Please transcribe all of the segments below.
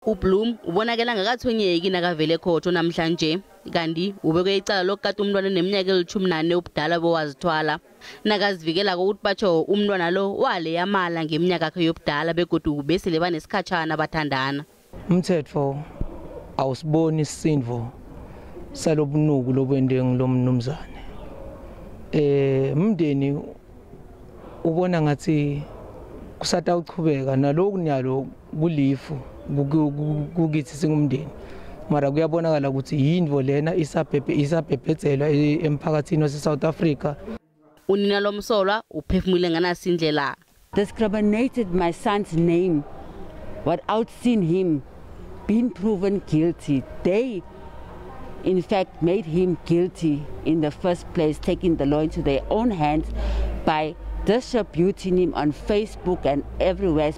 UBloom ubonakala ngakathonyeki nakavele ekhotho namhlanje, kanti ubekwe icala lokukata umntwana neminyaka eli-14 ubudala bowazithwala. Nakazivikelako ukuthi batsho umntwana lo wale yamala ngeminyaka yakhe yobudala begodu besele banesikhatshana bathandana. Umthetho awusiboni isindvo salobunuku lobwende ngilomnumzane. Umndeni ubona ngathi kusata uchubeka naloku nyalo kulifu kukithi singumndeni, mara kuyabonakala ukuthi yindvo lena isabhebhetselwa emphakathini wase South Africa. Unina lomsolwa uphefumule nganasindlela. Discriminated my son's name without seeing him being proven guilty. They in fact made him guilty in the first place, taking the law into their own hands by distributing him on Facebook and everywhere.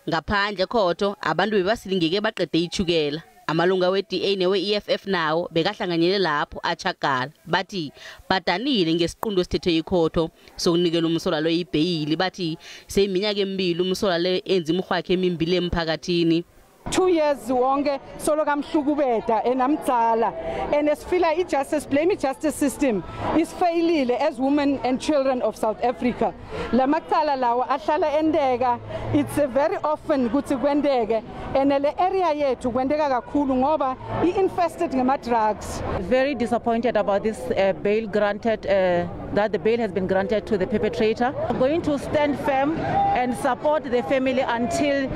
Ngaphandle khotho abantu bebasilingeke baqede ichukela. Amalunga we-DA newe-EFF nawo bekahlanganyele lapho achagala, bathi badanile ngesiqundo esithethwe ikhotho sokunikela umsolwa lo ibheyili. Bathi seyiminyaka emibili umsolwa lo enza imihwakhe emimbili emphakathini. 2 years wonke solo kamhlukubeda enamdzala, and esifila i-justice, blame i-justice system isfailile as women and children of South Africa. Lamacala lawo ahlala endeka, it's a very often ukuthi kwendeke, and le area yethu kwendeka kakhulu ngoba i-infested ngama-drugs. Very disappointed about this bail granted, that the bail has been granted to the perpetrator. I'm going to stand firm and support the family until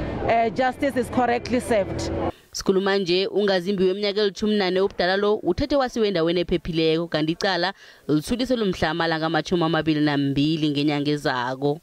justice is correctly served. Sikhuluma nje ungazimbi weminyaka eli-14 ubudala lo uthethe wasiwe endaweni ephephileko, kanti icala lithuliselwe mhla amalanga ama-22 ngenyanga ezako.